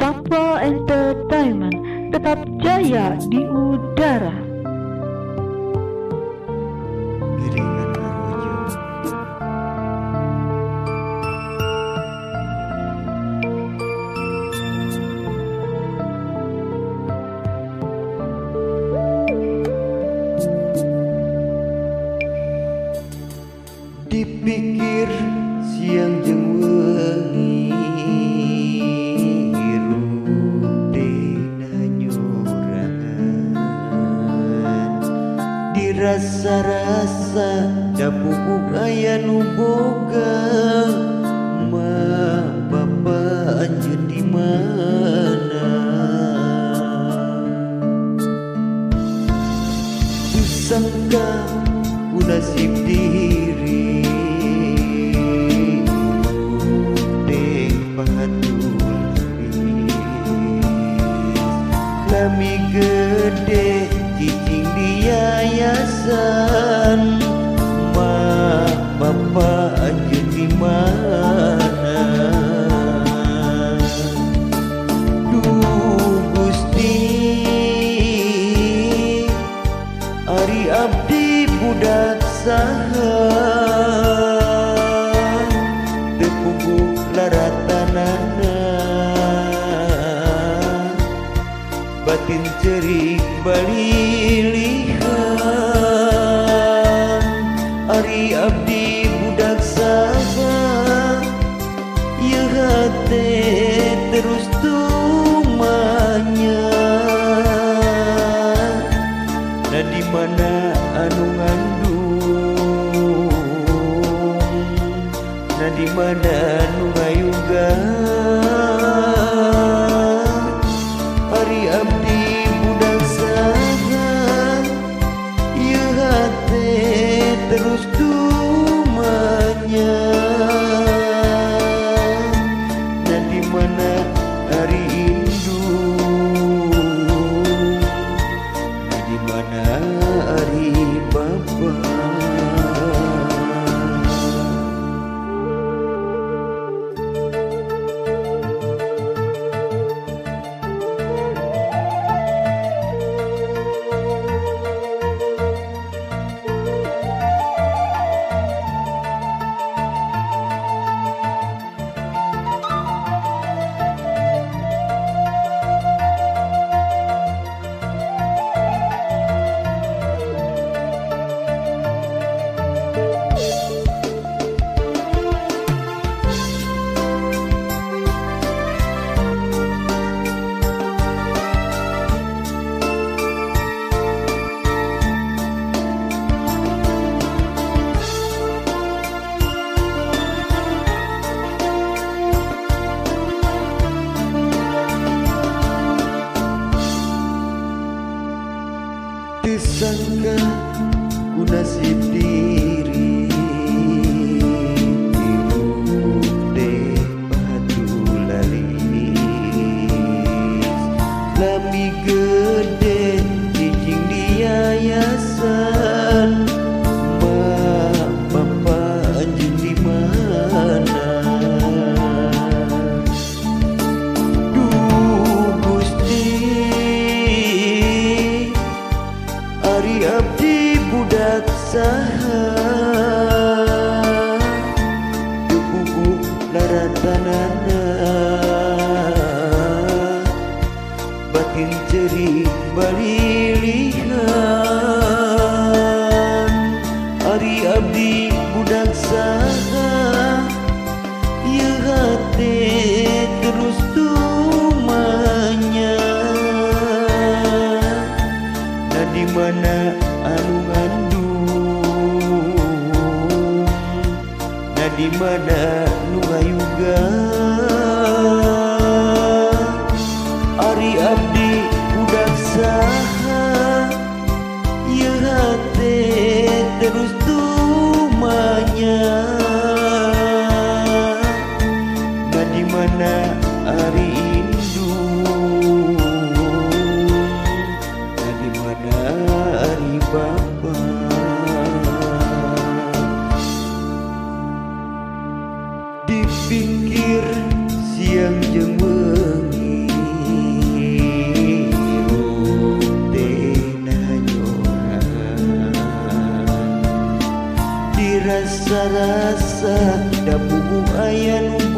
Safa Entertainment tetap jaya di udara. Giringan Arrojo. Dipikir siang jeung wengi hirup dina nyorangan, dirasa-rasa da pupuk aya nu boga ma bapa anjeun di mana. Tusangka ku nasib diri lami gede cicing di yayasan ma bapa anjeun di mana. Duh Gusti ari abdi budak saha teu puguh laratanana, batin cerik balilihan. Ari abdi budak saha ieu hate terus tumanya. Na di mana anu ngandung, na di mana anu ngayuga. Ari abdi budak saha ieu hate terus tumanya. Na di mana ari indung, na di mana ari bapa. Disangka ku nasib diri hirup deh batu lalis lami gede cicing di yayasan ma bapa anjeun di mana. Duh Gusti ari abdi budak saha teu puguh laratanana, batin cerik balilihan. Ari abdi budak saha ieu hate terus tumanya. Na di mana anu ngandung, na di mana nu ngayuga. Ari abdi budak saha ieu hate terus tumanya. Na di mana ari indung, na di mana ari bapa. Dipikir siang jeung wengi. Rasa-rasa da puguh aya nu